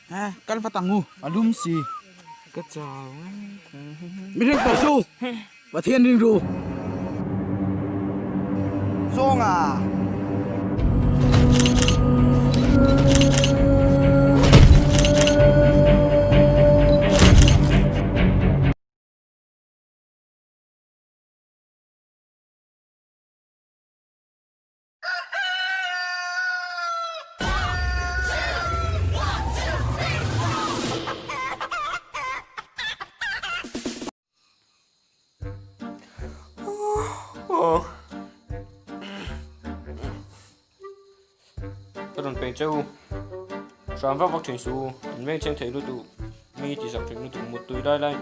Kal vat ang u, a lum si. Ka chau. Mi ring tawh su, Pathian ring ru. Zawnga. Ka rawn peng che u. Hram vak vak thin suh u. In bengchheng thei lutuk. Mi ti zak thin lutuk muttui lai lai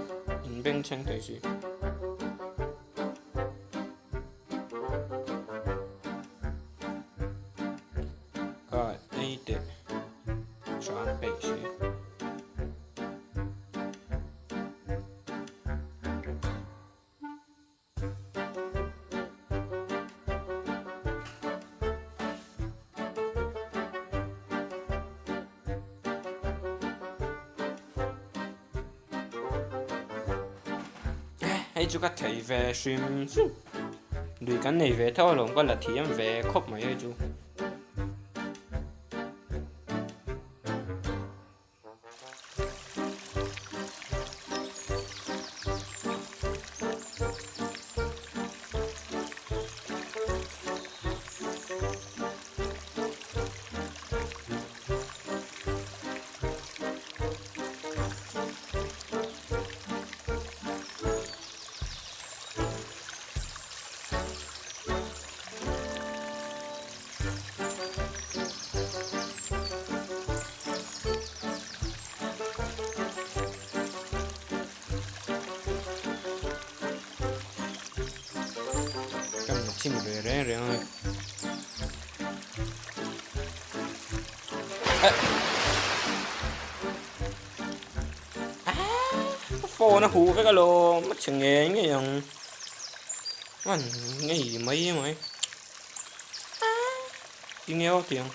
in bengchheng thei si. Ka ei teh hram peih si. Hei chu ka thei ve hrim hrim lui kan nei ve tho alawm ka la thiam ve khawp mai hei chu. Ka chim ve reng reng a ni. Phone a huh vek alawm a chhe ngei ngei ang a ngei mai mai tinge aw tiang.